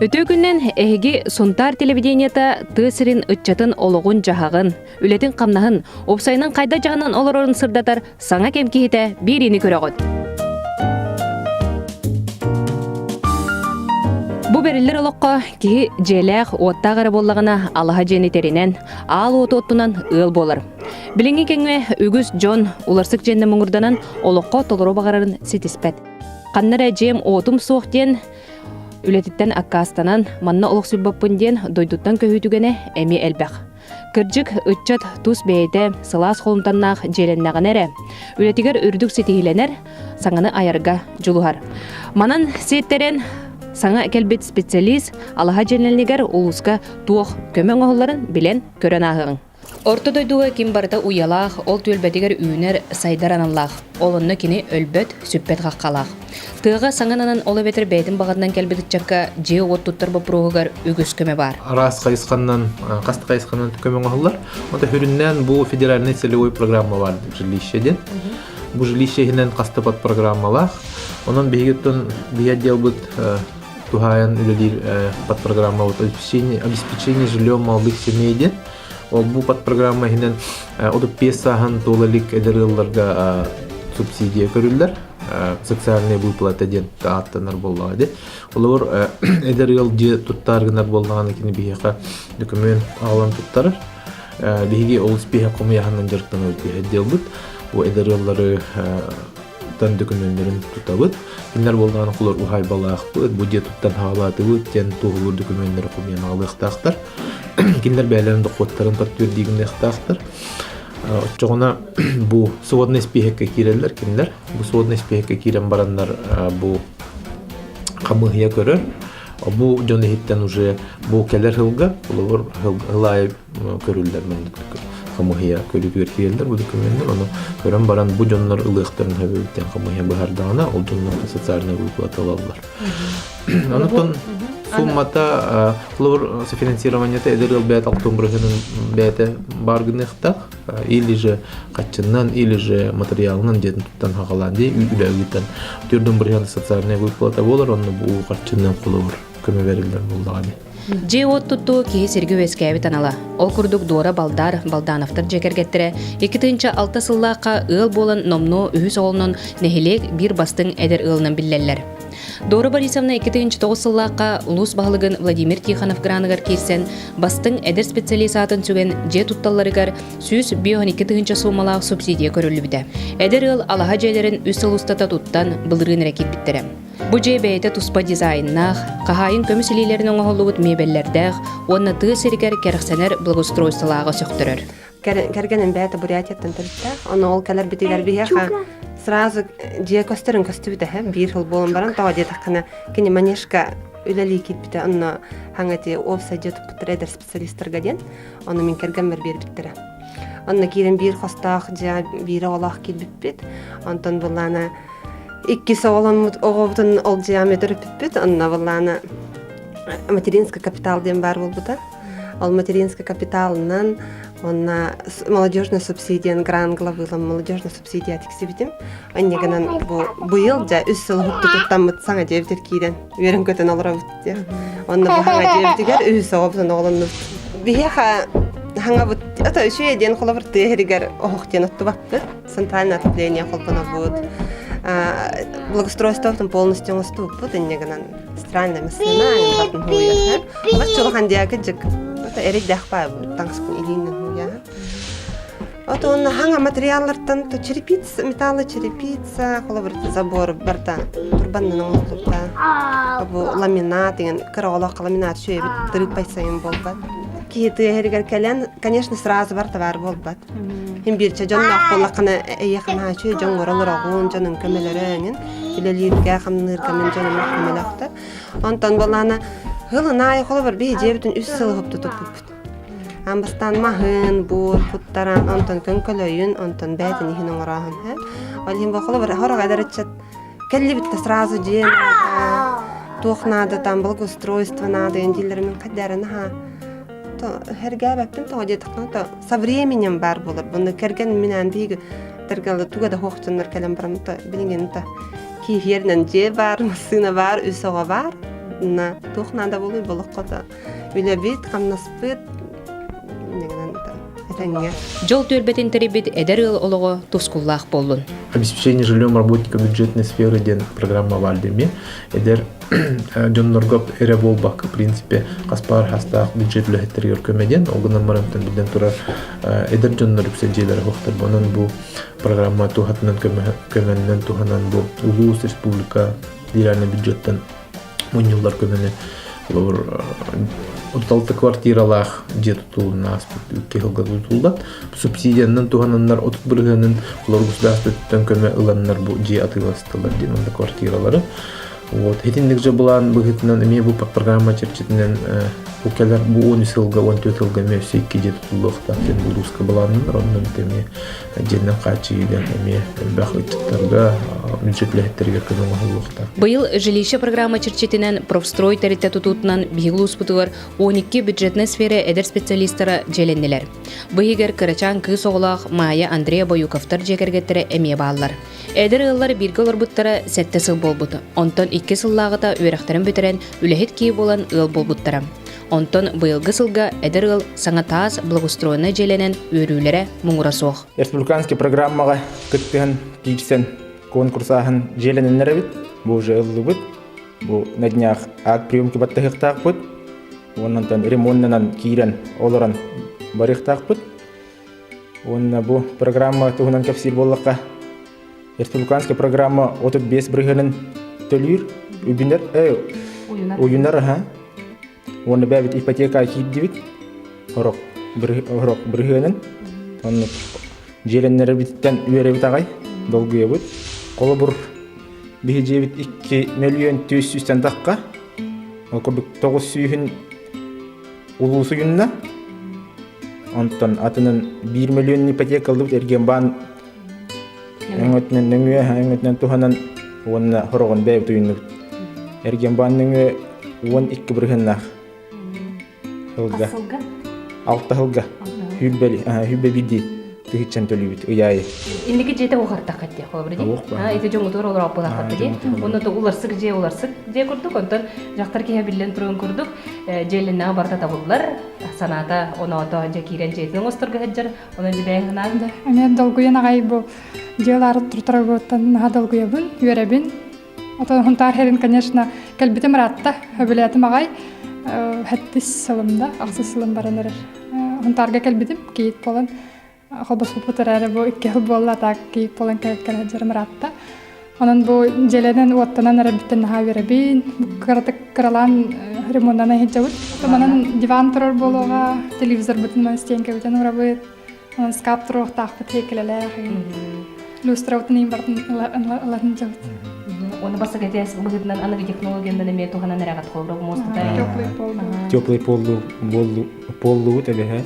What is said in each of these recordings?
Үтүө күннэн эһиги Сунтаар телевидениета тыа сирин ыччатын олоҕун-дьаһаҕын, үлэтин-хамнаһын, уопсайынан хайда дьаһанан олорорун сырдатар саҥа кэм киһитэ биэриини көрөҕүт. Бу бэриллэр олоххо киһи дьиэлээх, уоттаах эрэ буоллаҕына алаһа дьиэни тэринэн, аал уоту оттунан ыал буолар. Билиҥҥи кэмҥэ үгүс дьон уларсык дьиэннэ муҥурданан олоххо толору баҕарарын ситиспэт. Ханна эрэ дьиэм уотум суох диэн үлэтиттэн аккаастанан манна олохсуйбаппын диэн дойдуттан көһүү түгэнэ эмиэ элбэх. Кырдьык, ыччат тус бэйэтэ сылаас холумтаннаах дьиэлэннэҕинэ эрэ, үлэтигэр үрдүк ситиһиилэнэр, саҥаны айарга дьулуһар. Манан сиэттэрэн саҥа кэлбит специалист алаһа дьиэлэнигэр улууска туох көмө оҥоһулларын билэн көрөн ааһыаҕыҥ. Орто дойдуга ким барыта уйалаах, ол түөлбэтигэр үүнэр, сайдар аналлаах. Ол онно кини өлбөт, сүппэт хаххалаах. Тыаҕа саҥананан ол эбэтэр бэйэтин баҕатынан кэлбит ыччакка дьиэ-уот туттар боппуруоһугар үгүс көмө баар. Араас хайысханнан, хас да хайысханан көмө оҥоһуллар. Онто сүрүннээн бу федеральный целевой программа бар жилище диэн. Бу жилище иһинэн хас да подпрограммалаах. Онон биһиги оттон биһи отделбыт туһаайан үлэлиир подпрограмма вот обеспечение, обеспечение жильем молодых семей диэн. Ол бу подпрограмма иһинэн 35 сааһын туола илик эдэр ыалларга субсидия көрүллэр. Социальная выплата диэн ааттанар буоллаҕа дии. Олор эдэр ыал дьиэ туттаар гынар буоллаҕына кини биһиэхэ документ аҕалан туттарар. Биһиги ол испииһэк хомуйаһынан дьарыктанабыт биһи отделбыт. Бу эдэр ыаллары тан документарын тутабыт. Кинилэр буоллаҕына холор уһаайбалаахпыт, бу дьиэ туттан хаалаатыбыт диэн туоһулуур докуменнары хомуйан аҕалыахтаахтар. Кинилэр бэйэлэрин дохуоттарын подтвердигыныахтаахтар. Оччоҕуна бу сводный испииһэккэ киирэллэр кинилэр. Бу сводный испииһэккэ киирэн бараннар бу хамыыһыйа көрөр. Бу дьон иһиттэн уже бу кэлэр сылга, холобур, сыл аайы көрүллэр маннык хамыһыйа көрүүтүгэр киирэллэр бу докуменнар ону көрөн баран бу дьоннор ылыахтарын сөбүттэн хамыһыйа быһаардаҕына ол дьоннор социальная выплата ылаллар. Онтон суммата холобур софинансированиета эдэр ыал бэйэтэ алтын бырыһыанын бэйэтэ баар гыныахтаах или же хаччыннан или же материалынан диэн туттан хагалаан дии үлэ ыытан түрдүн бырыһыан социальная выплата буолар онно бу харчыннан холобур көмө бериллэр буоллаҕа дии. Дьиэ-уот туттуу киһи сиргэ үөскээбит анала. Ол курдук Дуора Балдар, Балдановтар дьиэ кэргэттэрэ 2006 сыллаахха ыал буолан номнуо үһүс оҕолонон нэһилиэк биир бастыҥ эдэр ыалынан биллэллэр. Дора Борисовна 2009 сыллаахха улуус баһылыгын Владимир Тихонов граныгар киирсэн, бастыҥ эдэр специалист аатын сүгэн дьиэ тутталларыгар 152 тыһыынча суумалаах субсидия көрүллүбүтэ. Эдэр ыал алаһа дьиэлэрин үс сыл устата туттан, былырыын эрэ киирбиттэрэ. Бу дьиэ бэйэтэ туспа дизайннаах, хаһаайын көмүс илиилэрин оҥоһуллубут миэбэллэрдээх уонна тыа сиригэр кэрэхсэнэр благоустройстволааҕа сөхтөрөр. Кэргэним бэйэтэ Бурятияттан төрүттээх. Ону ол кэлэрбитигэр биһиэхэ сразу дьиэ көстөрүн көстүбүтэ эһэ. Биир сыл буолан баран тоҕо диэтэххинэ кини манежка үлэлии киирбитэ. Онно хаҥа ити уопсай дьиэ туппуттара эдэр специалистарга диэн. Ону мин кэргэммэр биэрбиттэрэ. Онно киирэн биир хостоох дьиэ биир оҕолоох киирбиппит. Онтон былаана Иккис оҕоломмут оҕобутун ол дьиэҕэ төрөппүппүт. Онно былаана материнский капитал диэн баар буолбута. Ол материнский капиталынан уонна молодежная субсидиян грант главылам молодежная субсидия тиксибитим. Инньэ гынан бу быйыл дьэ үс сыл уһуктутуттаммыт саҥа дьиэбитигэр киирэн үөрэн көтөн олоробут диэх. Онно бу саҥа дьиэбитигэр үһүс оҕобутун оҕолоннубут. Биһиэхэ хаҥабыт ото үчүгэй диэн холобур тыа иһигэр оһох диэн оттубаппыт. Центральное отопление холбонобут. Благоустройствотун полностью оҥостубуппут инньэ гынан стиральная массыына батын хууйар. Олох чулахан диэки дьык. Это эрийдээх баа таҥаспын илиинэн хууйаһа. От уонна хаҥа материаллартан то черепица, металлочерепица, холобур забор барта турбаннан оҥоһуллубута. Бу ламинат деген кыра оҕолоох ламинат сүөбүт тырыыппай сайын буолбат. Киһи тыа кэлэн, конечно, сразу бар товар буолбат. Хин биирчэ дьонноох буоллаххына эйиэхэ наһаа үчүгэй дьоҥҥор олороҕун, дьонуҥ көмөлөрөөнүн, үлэлииргэ, хамныырга мин дьонум көмөлөөхтөр. Онтон буоллаана һылын аайы холобур биһи дьиэбитин үс сыл уһупту туппуппут. Аан бастаан маһын, буор куттаран, онтон көҥкөлөйүн, онтон бээтин иһин оҥорооһун. Ол иһин бу холобур хорох эдэр ыччат кэллибит да сразу дьиэ наада, туох наада там благоустройство наада дииллэрин мин хайдары наһаа Эргээбэппин тоҕо диэтэххинэ то со временем баар буолар. Бұны кэргэн минээн биһиги тэргэлэ туга да суох дьоннор кэлэн баран то билигин то киһиэринэн дьиэ баар, массыына баар, үс оҕо баар. На туох наада буолуй болоххо үлэбит, хамнаспыт этэҥҥэ. Дьол түөлбэтин тэрийбит эдэр ыал олоҕо тускуллаах буоллун. Обеспечение жильем работника бюджетной сферы диэн программа баар деми. Эдэр дьоннорго эрэ буолбакка, в принципе, хаспаар хастаах бюджет үлэһиттэригэр көмө диэн, ол гынан баран биллэн турар эдэр дьоннор үксэ дьиэлэрэ суохтар. Онон бу программа туһатынан көмөннөн туһанан бу улуус, республика федеральный бюджеттан мунньуллар көмөнү холобур 36 квартиралаах дьиэ тутулунна ааспыт икки сылга тутуллан субсидиянан туһананнар 30 бырыһыанын холобур государствоттан көмө ыланнар бу дьиэ атыыластылар диэн онно квартиралары вот итинник же былаан быһыытынан эмиэ бу программа чэрчитинэн бу кэлэр бу 13 сылга 14 сылга эмиэ өссө икки дьиэ тутуллуохтаах диэн улууска былааннанар онно эмиэ дьиэнэн хааччыйыыга эмиэ элбэх ыччаттарга бюджет үлэһиттэригэр көмө оҥоһуллуохтаах. Быйыл жилище программа чэрчитинэн профстрой тэрилтэ тутуутунан биһиги улууспутугар 12 бюджетнай сфера эдэр специалистара дьиэлэннилэр. Бу иһигэр кырачаан кыыс оҕолоох Майя Андрея Боюковтар дьиэ кэргэттэрэ эмиэ бааллар. Эдэр ыаллар бииргэ олорбуттара сэттэ сыл буолбут. Онтон икки сыллааҕыта үөрэхтэрин бүтэрэн үлэһит киһи буолан ыал буолбуттара. Онтон быйылгы сылга эдэр ыал саҥа таас благоустроеннай дьиэлэнэн үөрүүлэрэ муҥура суох. Республиканский программаҕа кыттыһан киирсэн конкурсааһын дьиэлэнэннэр эбит. Бу уже ыллыбыт. Бу на днях акт приемки баттаһыахтаахпыт. Уоннантан ремоннанан киирэн олорон барыахтаахпыт. Уонна бу программа туһунан кэпсиир буоллахха, республиканская программа 35 бырыһыанын төлүүр, үбүнэр, уйунар, аха. Уонна бэйэбит ипотека киирдибит, хорок, хорок бырыһыанын. Оннук дьиэлэннэрбититтэн үөрэбит аҕай, долгуйабыт. Холобур, биһи дьиэбит 2 мөлүйүөн түс сүүстэн тахха, ол курдук тоҕус сүүһүн улуусуйунна. Онтон атынын 1 мөлүйүөн ипотека ыллыбыт эргиэнбаан өҥөтүнэн нөҥүө өҥөтүнэн туһанан уонна хороҕон бэйэбит уйуннубут. Эргиэнбаан нөҥүө 12 бырыһыаннаах сылга. Алта сылга. Хүүрбэ биирдии тыһыынчан төлүүбүт ый аайы. Инники дьиэтэ уһартахха дии холобур дии. Ити дьоҥутугар олорооппулааххат дии. Онно то уларсык дьиэ уларсык дьиэ курдук, онтон дьахтар киһи биллэн туран курдук дьиэлэннэҕэ барыта табыллар, санаата оноото дьэ киирэн дьиэтин оҥосторго сылдьар, онон дьэ бэйэҥ санаан. Эмиэ долгуйан аҕай бу дьиэлаары туртарагыттан наһаа долгуйабын, үөрэбин. Отон Хунтаар херин, конечно, кэлбитим ыраатта, хөбүлээтим аҕай. Хэттис сылымда, ахсыс сылым баран эрэр. Хунтаарга кэлбитим, кийиит буолан холбоспуппут эрээри бу икки сыл буолла так кийиит буолан кэлэ сылдьарым ыраатта. Онон бу дьиэлэнэн уоттанан эрэрбиттэн наһаа үөрэбин. Кыратык кыралаан ремоннана сылдьабыт. Манан диван турар буолуоҕа, телевизорбытын стенкэбитин урабыт. Онон скап туруохтаахпыт һиэккилэлээх. Люстрабытын иин бартын ылатын дьабыт. Оны басык этээс быһыытынан аныгы технологиянан эмиэ туһанан эрэҕит холобура муостата. Теплый пол. Теплый поллу поллубут эбэһэ.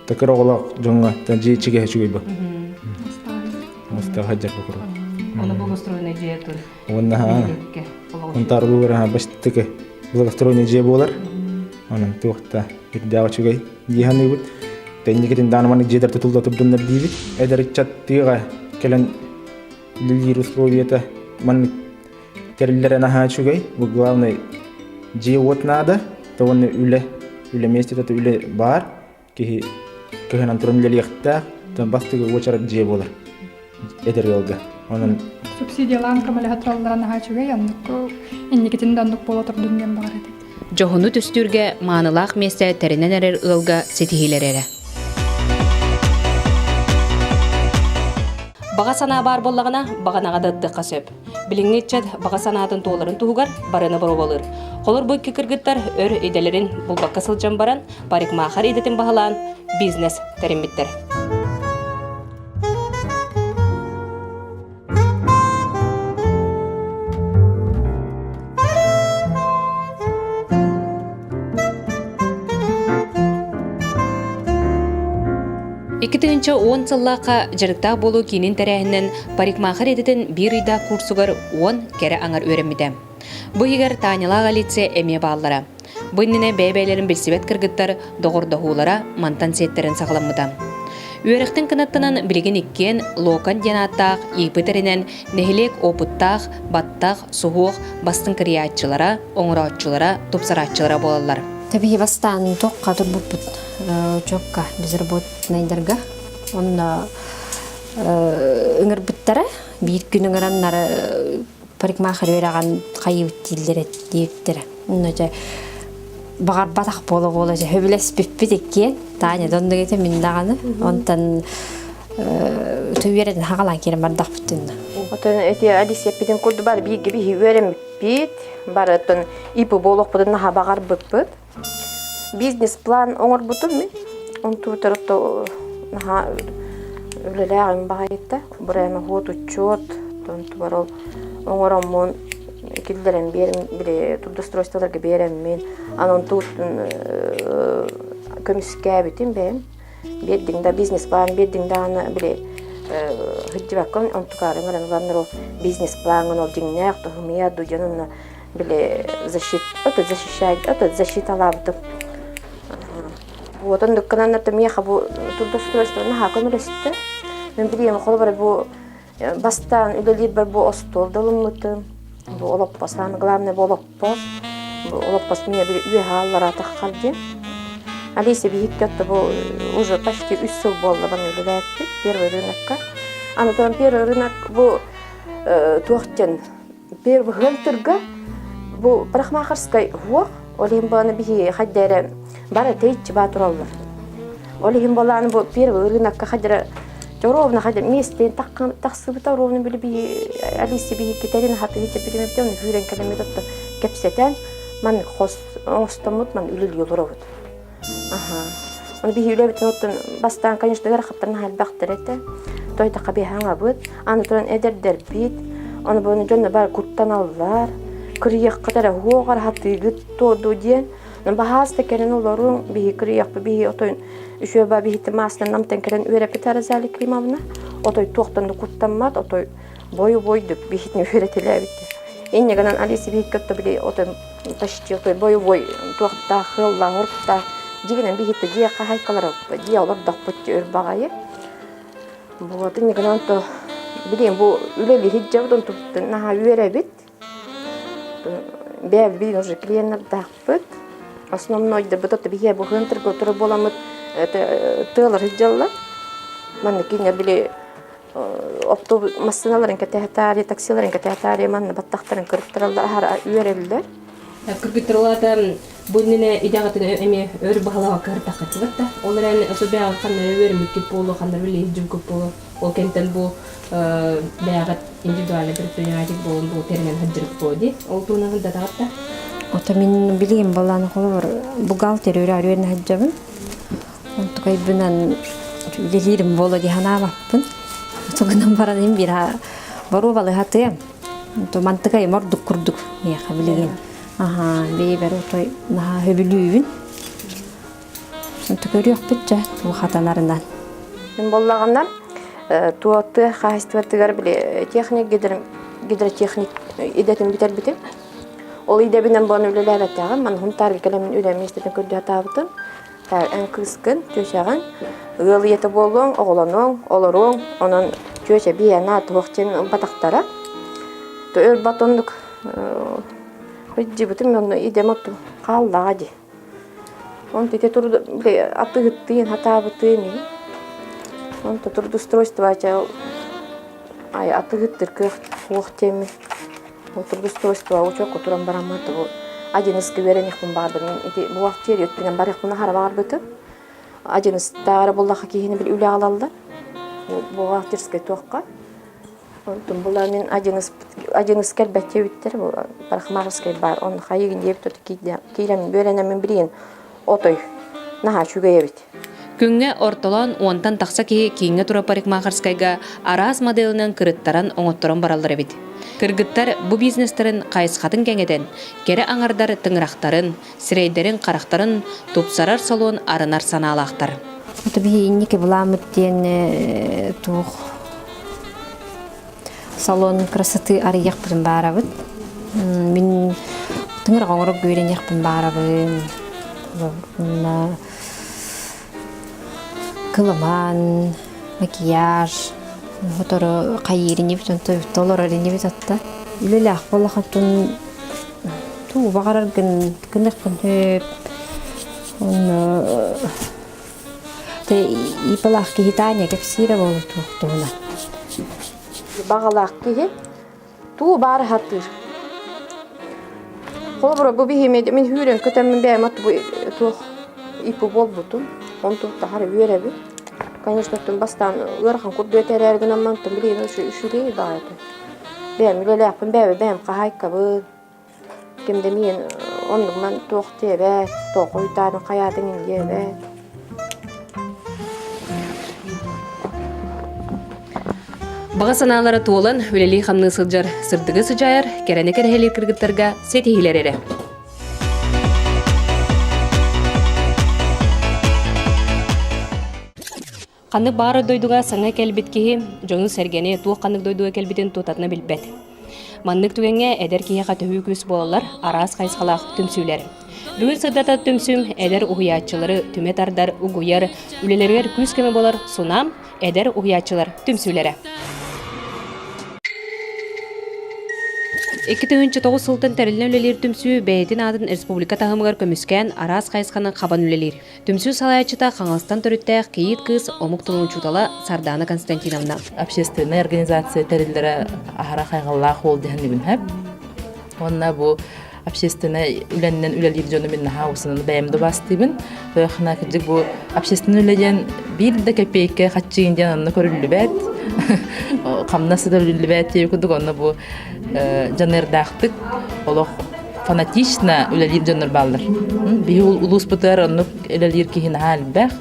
Такыр оҕолоох дьоҥҥо дьиэ чигэһэ үчүгэй бу. Мастаах сылдьар бу курдук. Оны благоустроенный дьиэ тур. Уонна Хунтаарлуулар бастакы благоустроенный дьиэ буолар. Онон туох да үрдээх үчүгэй дии саныыбыт. Тэнникитин дааны маннык дьиэлэр тутулла турдуннар диибит. Эдэр ыччат тыаҕа кэлэн үлэлиир условията маннык тэриллэрэ наһаа үчүгэй. Бу главный дьиэ-уот наада, то уонна үлэ, үлэ миэстэтэ үлэ баар. Киһи кыһынан туран үлэлиэхтээх, бастакы уочарат дьиэ буолар эдэр ыалга. Онон субсидиялаан көмөлөһө тураллара наһаа үчүгэй, оннук инникитин да оннук буола турдун диэн баҕар этим. Дьоһуну түстүүргэ маанылаах миэстэ тэринэн эрэр ыалга ситиһиилэр эрэ. Баҕа санаа баар буоллаҕына, баҕанаҕа да ыттыахха сөп. Билиҥҥи ыччат баҕа санаатын туоларын туһугар барыны боруобалыыр. Холор бу икки кыргыттар өр идэлэрин булбакка сылдьан баран, парикмахер идэтин баһылаан бизнес тэриммиттэр. 2010 сыллаахха дьарыктаах буолуу киинин тэрээһининэн парикмахер идэтин биир ыйдаах курсугар уон кэрэ аҥар үөрэммитэ. Бу иһигэр Танялаах Алиция эмиэ бааллара. Бу иннинэ бэйэ-бэйэлэрин билсибэт кыргыттар доҕордоһуулара мантан сиэттэрэн саҕаламмыта. Үөрэхтэн кынаттанан билигин иккиэн Локон диэн ааттаах ИП тэринэн нэһилиэк опыттаах, баттах, суһуох бастыҥ кырыйааччылара, оҥорооччулара, тупсарааччылара буолаллар. Тэбиһи бастаан туохха турбуппут учуокка безработнайдарга онно ыҥырбыттара биир күн ыҥыраннар парикмахер үөрэҕин хайыыбыт дииллэр диэбиттэрэ онно дьэ баҕарбатах буола-буола дьэ сөбүлэспиппит иккиэн Таня да оннук этэ мин даҕаны онтон үөрэтин хаҕалаан киирэн бардахпытын Отон эти Алисия эппитин курдук бары бииргэ биһи үөрэммиппит барытын ИП буолуохпутун наһаа баҕарбыппыт Бизнес-план оҥорбутум мин. Онтубутар наһаа үлэлээҕим баҕайыта. Бырайма хуот учуот, онтубар ол оҥороммун киллэрэн биэрэн били трудоустройстволарга биэрэммин, аны онтубутун көмүскээбитим бэйэм. Биэрдиҥ да бизнес-план биэрдиҥ даҕаны били сылдьыбаккын онтукаары ыҥыран ыланнар ол бизнес-плаҥҥын ол дьиҥнээх туһумуйа дуу дьон онно били защит это защищать это защиталаабытым вот оннук гынан это миэхэ бу трудоустройство наһаа көмөлөстө мин билиэм холобура бу бастаан үлэлиирбэр бу остуол да ылыммытым бу олоппос самое главное бу олоппос бу олоппос миэ били үөһэ аллара таххар диэн Алиса биһикки отто бу уже почти үс сыл буолла баны үлэлээппит первый рынокка аны туран первый рынок бу туох диэн Первый тырга бу парикмахерскай уһуох, ол иһин буолан биһи хайда эрэ бары тэйиччи баа тураллар. Ол иһин буолан бу первый рынокка хайдара ровно хайда миэстэн тахсыбыта ровно били биһи Алиса биһи китэрин хатыгы чэппитимэптэ оны хүүрэн кэлэммит отто кэпсэтэн маннык хос оҥостоммут ман үлэлии олоробут. Аха. Оны биһи үлэбитин оттон бастаан, конечно, ыарахаттарын элбэхтэр этэ. Тойтаха биһаҥабыт, аны туран эдэрдэрбит, оны буну дьонно бар куттаналлар, кырыйаххыт эрэ уоҕар хатыыгыт туоду диэн. Баһаас да кэлэн олоруҥ, биһи кырыйахпы биһи отой үчүөба биһити маасынан намтан кэлэн үөрэппит Розалия Климовна. Отой туохтан да куттаммат, отой бойу-бойдук биһитин үөрэтилээбит. Инне гынан Алиса биһикки отто били отой почти той боевой туохтаах ыаллаах оруктаах дьигинэн биһитте дьиэ хаһайкалара дьиэ олордохпут өр баҕайы вот иннигинэн то билиэн бу үлэлиһит дьабыт онтубуттан наһаа үөрэбит бэйэбит билин уже клиеннардаахпыт основнойдарбыт отто биһиэ бу хыантырга турар буоламмыт тыалар сылдьаллар манна кинилэр били Оптуобус массыыналарын кэтэһэ таксиларын кэтэһэ манна баттахтарын кырыттараллар аһара үөрэллэр. Кыргыттар улаата бу иннинэ идэҕитин эмиэ өр баһылаабакка кыртаххытыбыт да. Ол эрэн особенно ханна үөрэммиккит буолуо, ханна үлэлиир буолуо. Ол кэнтэн бу бэйэҕит индивидуальный предприниматель буолан бу тэринэн сылдьырык буо дии. Ол туһунан сылдатаҕыт да? Ото мин билигин балаан холобур бухгалтер үөрэ үөрэнэ сылдьабын. Онтукайбынан үлэлиирим буолуо дии санаабаппын. Тугунан баран иһин биир боруобалыһатыам. Мантыкайым ордук курдук миэхэ билигин. Аһаа, бэйэбэр отой наһаа сөбүлүүбүн. Онто көрүөхпүт дьэ, туох хатанарынан. Мин буоллаҕына туо тыа хаһаайыстыбатыгар били техник гидротехник идэтин бүтэрбитим. Ол идэбинэн буолан үлэлээбэтэҕим. Маны Хунтаарга кэлэммин үлэ миэстэтин көрдөһө сатаабытым. Эн кыыскын, чүөчэҕин, ыал ийэтэ буолуоҥ, оҕолонуоҥ, олоруоҥ, онон чүөчэ биһиэнэ туох диэн ылбатахтара. Өлбөт оннук сылдьыбытым онно идэм отту хааллаҕа дии. Онто ити атыыһыттыын хатаабытыым иһин. Онто трудоустройство ай атыыһыттыр кыах суох диэммин Трудоустройство учуокка туран бараммын бу одиннадцатка үөрэниэхпин баҕарбытым. Ити бухгалтерия өттүнэн барыахпын аһара баҕарбытым. Одиннадцатааҕы эрэ буллахха киһини били үлэҕэ ылаллар. Бухгалтерскай туохха. Онтон була мин одиннадцатка элбэттиэ эбиттэр бу парикмахерскай баар. Онно хайыгын диэбит киирэн үөрэнэммин билигин отой наһаа үчүгэй эбит. Күҥҥэ ортолоон уонтан тахса киһи кииҥҥэ турар парикмахерскайга араас моделынан кырыттаран оҥотторон бараллар эбит. Кыргыттар бу бизнестэрин хайысхатын кэҥэтэн, кэрэ аҥардар тыҥырахтарын, сирэйдэрин-харахтарын тупсарар салон арынар санаалаахтар. Это биһи инники былааммыт диэн туох салон красоты арыйыахпытын баарабыт. Мин тыҥырах оҥорор үөрэниэхпин баарабын. Кыламан, макияж, сотору хайыыр инибит, онто толорор инибит атта. Үлэлээх буоллаххын туу баҕараргын гыныаххын сөп. Онно те ипалаах киһи Таня кэпсиирэ буолуо туһунан. Баҕалаах киһи Туу баары хатыыр. Холобура, бу биһиэмэ мин хүүрэн көтөммүн бэйэм бу туох ипу буолбутум. Онтун тахар үөрэбин. Конечно, оттон бастаан ыарахан курдук этэрээр гынан мантан билигин үчүгэй баҕайы. Бэйэм үлэлээхпин, бэйэбэ бэйэм хаһаайкабын. Ким да миин оннугунан туох диэбэт, тоҕо хайаатын диэбэт. Баҕа санаалара туолан, үлэлии-хамныы сылдьар сырдыгы сыдьаайар, кэрэни кэрэһэлиир кыргыттарга ситиһиилэр эрэ. Ханнык баар дойдуга саҥа кэлбит киһи дьону-сэргэни туох ханнык дойдуга кэлбитин тутатына билбэт. Маннык түгэҥҥэ эдэр киһиэхэ төһүү күүс буолаллар араас хайысхалаах түмсүүлэр. Бүгүн сырдатар түмсүүм эдэр уһуйааччылары түмэ тардар, угуйар, үлэлэригэр күүс-көмө буолар Сунам эдэр уһуйааччылар түмсүүлэрэ. 2009 сылтан тэриллэн үлэлиир түмсүү бэйэтин аатын республика таһымыгар көмүскээн араас хайысханы хабан үлэлиир. Түмсүү салайааччыта Хаҥаластан төрүттээх кийиит кыыс омук тылын учуутала Сардаана Константиновна. Общественнай организация тэриллэрэ аһара хайҕаллаах уол диһэн хэп. Уонна бу общественнай үлэннэн үлэлиир дьону мин наһаа усунан бэйэм да бастыыбын. Тойохна кырдьык бу общественный үлэ диэн биир да кэпиэйкэ хаччыын диэн онно көрүллүбэт. Хамнас да көрүллүбэт диэби курдук онно бу дьаныардаахтык олох фанатично үлэлиир дьоннор бааллар. Биһи улууспутугар оннук үлэлиир киһи наһаа элбэх.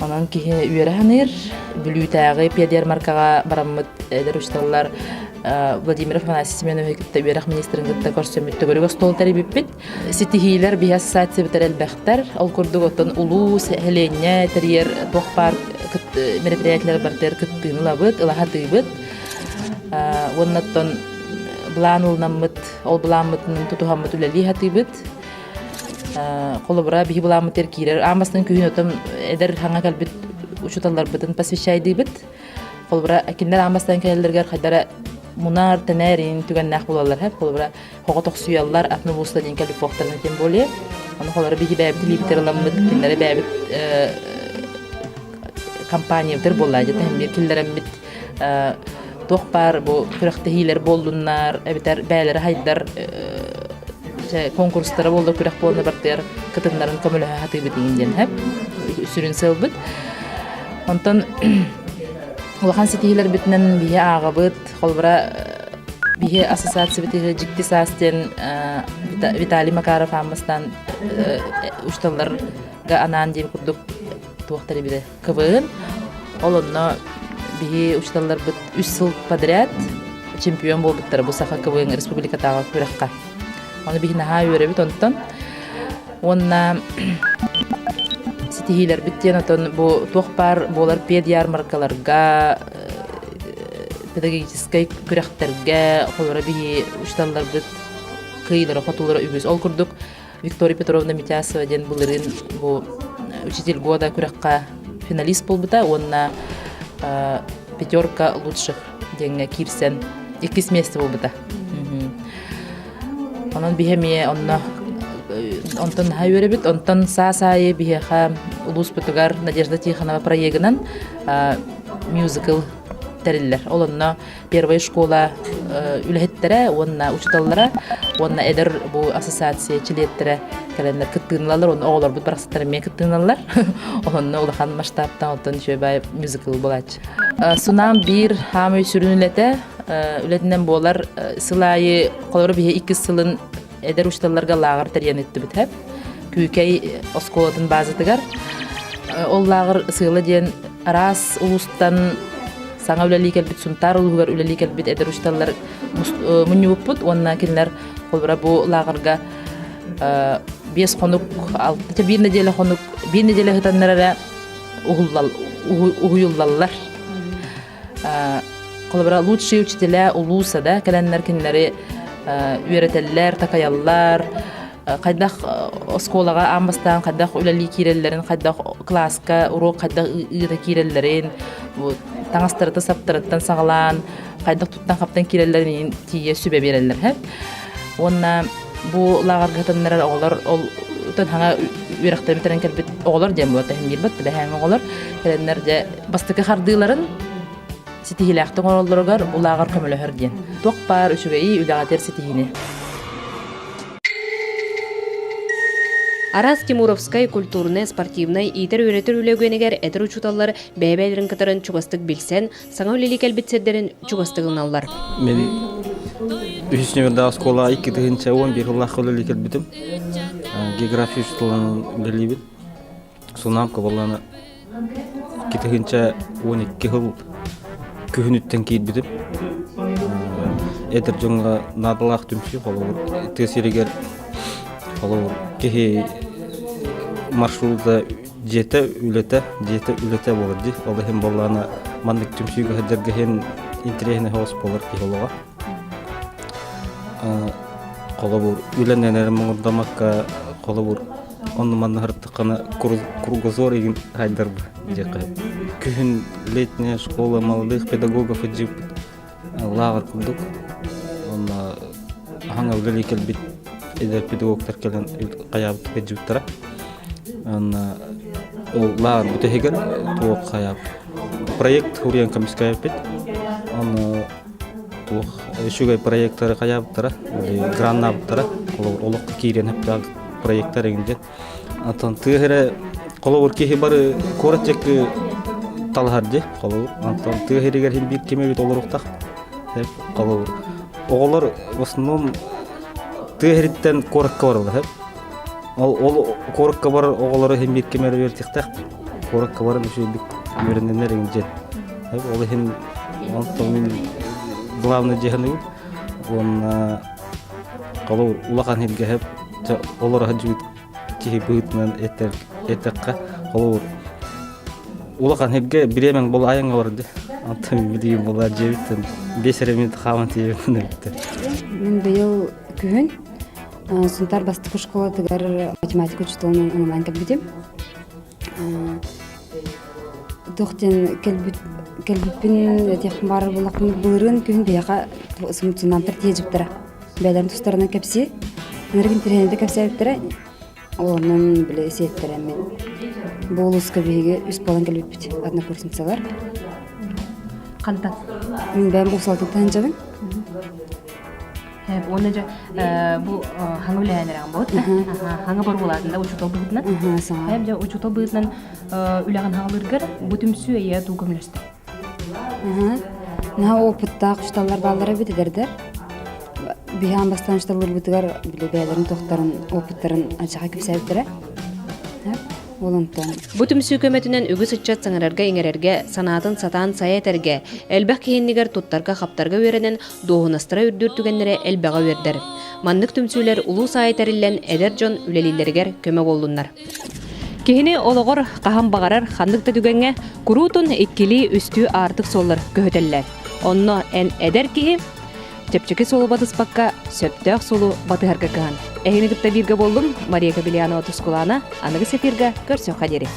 Онон киһи үөрэ саныыр. Бүлүүтээҕи педиармаркаҕа бараммыт эдэр учууталлар Владимир Афанасьевич Семенович кытта үөрэх министрин кытта көрсөммүт төгүрүк остуол тэрийбиппит. Ситиһиилэр биһи ассоциациябытар элбэхтэр. Ол курдук оттон улуус, нэһилиэнньэ тэрийэр туох баар мероприятиелар барытыгар кыттыыны ылабыт, ылаһатыыбыт. Уонна оттон былаан ылынаммыт, ол былааммытын тутуһаммыт үлэлии сатыыбыт. Холобура, биһи былааммытыгар киирэр аан бастакы күһүн отон эдэр хаҥа кэлбит учууталларбытын посвящайдыыбыт. Холобура, кинилэр аан бастаан кэлэллэригэр хайдара мунаар тэнээрин түгэннээх буолаллар хэп. Холобура, хоҕо тохсуйаллар, атын улуустан диэн кэлбит тем более. Ону холобура биһи бэйэбит илиибитигэр ыламмыт, кинилэри бэйэбит компаниябытыр буоллаа дьэ тэһиммир киллэрэммит туох баар бу күрэхтэһиилэр буоллуннар эбэтэр бэйэлэрэ хайдар конкурстара буолла күрэх буолна бартыгар кытыннарын көмөлөһө сатыыбыт иҥин диэн хэп сүрүн сыалбыт онтон улахан ситиһиилэрбитинэн биһи ааҕабыт холобура биһи ассоциациябыт дьикти саас диэн Виталий Макаров ааммастан учууталларга анаан диэн курдук туохтар эбитэ КВН. Ол онно биһи учууталларбыт үс сыл подряд чемпион буолбуттара бу Саха КВН республикатааҕы күрэххэ. Ону биһи наһаа үөрэбит онтон. Уонна ситиһиилэрбит диэн отон бу туох баар буолар педярмаркаларга педагогическай күрэхтэргэ холоро биһи учууталларбыт кыайыылара хотуулара үгүс. Ол курдук Виктория Петровна Митясова диэн былырыын бу учитель года күрэххэ финалист буолбута уонна пятерка лучших диэҥҥэ киирсэн иккис место буолбута. Онон биһи эмиэ онно онтон наһаа үөрэбит. Онтон саас аайы биһиэхэ улууспутугар Надежда Тихонова проегынан мюзикл тэриллэр. Ол онно первая школа үлэһиттэрэ уонна учууталлара уонна эдэр бу ассоциация чилиэттэрэ кэлэннэр кыттыыналар уонна оҕолорбут барахсаттар эмиэ кыттыыналар онно улахан масштабтан оттон үчүгэй мюзикл буолааччы Сунам биир хаамый сүрүн үлэтэ үлэтинэн буолар сыл аайы холобура биһи иккис сылын эдэр учууталларга лааҕыр тэрийэн ыттыбыт хэп Күүкэй оскуолатын базатыгар ол лааҕыр сыала диэн араас улуустан саҥа үлэлии кэлбит Сунтаар улууһугар үлэлии кэлбит эдэр учууталлар мунньубуппут уонна кинилэр холобура бу лааҕырга биэс хонук биир нэдиэлэ хонук биир нэдиэлэ ыһытаннар эрэ уһуйуллаллар холобура лучшие учителя улууса да кэлэннэр кинилэри үөрэтэллэр такайаллар. Хайдах оскуолаҕа аан бастаан хайдах үлэлии киирэллэрин, хайдах кылааска уруок хайдах ыыта киирэллэрин, таҥастарыттан саптарыттан саҕалаан хайдах туттан-хаптан киирэллэрин тиийэ сүбэ биэрэллэр һэ. Уонна бу лааҕырга кытыннарар оҕолор ол хаҥа үөрэхтэрин бүтэрэн кэлбит оҕолор диэн буолар тэһин биирбэт бэһээҥ оҕолор кэлэннэр дьэ бастакы хардыыларын ситиһиилээхтик оҥороллоругар бу лааҕыр көмөлөһөр диэн. Туох баар үчүгэйи үлэҕитигэр ситиһиини. Араас Тимуровскай культурнай, спортивнай, иитэр-үөрэтэр үлэ үгэнигэр эдэр учууталлар бэйэ-бэйэлэрин кытарын чугастык билсэн, саҥа үлэлии кэлбит сирдэрин чугастык ылыналлар. Мин үһүс нүөмэрдээх оскуола 2011 сыллаах үлэлии кэлбитим. География учууталынан үлэлиибин. Сунаамка буоллаҕына 2012 сыл күһүнүттэн киирбитим. Эдэр дьоҥҥо наадалаах түмсүү холобур тыа сиригэр холобур киһи маршрута дьиэтэ үлэтэ дьиэтэ үлэтэ буолар дии. Ол иһин буоллаҕына маннык түмсүүгэ сылдьарга иһин интэриэһинэй соҕус буолар киһи олоҕо. Холобур үлэнэн эрэ муҥурдаммакка холобур Онно манна сырыттаххына кругозор игин хайдарбы диэххэ. Күһүн летняя школа молодых педагогов илдьибит лааҕыр курдук. Онно аһаҥа үлэлии кэлбит эдэр педагогтар кэлэн хайаабыт илдьибиттэрэ. Онно ол лааҕыр бүтэһигэр туох хайаабыт проект суруйан көмүскээбиппит. Онно туох үчүгэй проектары хайаабыттара, граннаабыттара, олоххо киириэн сөптөөх проектар эҥин диэн. Оттон тыа сирэ холобур киһи бары куорат диэки талаһар дии холобур. Онтон тыа сиригэр син биир ким эбит олоруохтаах. Холобур оҕолор в основном тыа сириттэн куоракка бараллар сөп. Ол ол куоракка барар оҕолору син биир ким эрэ үөрэтиэхтээх. Куоракка баран үчүгэйдик үөрэнэннэр эҥин диэн. Ол иһин онтон мин главный дьиһаныгым уонна Холобур, улахан сиргэ дьэ олоро сылдьыбыт киһи быһыытынан этэр этэххэ, холобур, улахан сиргэ бириэмэҥ буола айаҥҥа барар дии. Онтон билигин буолла дьиэбиттэн биэс эрэ минут хааман тиийэбин эбиттэр. Мин быйыл күһүн Сунтаар бастакы школатыгар математика учууталынан ананан кэлбитим. Туох диэн кэлбит кэлбиппин этиэхпин баарар буоллахпына былырыын күһүн биһиэхэ сунантар тиэдьиптэрэ бэйэлэрин тустарынан кэпсии ынырык интэриэһинэйдик кэпсээбиттэрэ онон били сиэттэрэммин бу улууска биһиги үс буолан кэлбиппит однокурсницалар Хантан? Мин бэйэм Уус Алдантан сылдьабын. Уонна дьэ бу хаҥа үлэһэн эрэҕин буолут хаҥа боруолаатында учуутал быһыытынан дьэ учуутал быһыытынан үлэҕин хаалыыргар бу түмсүү эйэ туу көмөлөстө Наһаа опыттаах учууталлар бааллара эбит эдэрдэр. Биһиги бастаан учууталларбытыгар били бэйэлэрин туохтарын опыттарын ачаҕа кэпсээбиттэрэ. Ол онтон Бу түмсүү көмөтүнэн үгүс ыччат саҥарарга-иҥэрэргэ, санаатын сатаан сайа этэргэ, элбэх киһи иннигэр туттарга-хаптарга үөрэнэн, дуоһунастара үрдүүр түгэннэрэ элбэҕи үөрдэр. Маннык түмсүүлэр улуус аайы тэриллэн, эдэр дьон үлэлииллэригэр көмө буоллуннар. Киһини олоҕор хаһан баҕарар ханнык да түгэҥҥэ куруутун иккилии-үстүү аартык суоллар көһүтэллэр. Онно эн эдэр киһи чэпчэки суолу батыспакка, сөптөөх суолу батыһарга кыһан. Эһигини кытта бииргэ буоллум Мария Кобельянова Тускулаана аныгы эфирга көрсүөххэ диэри.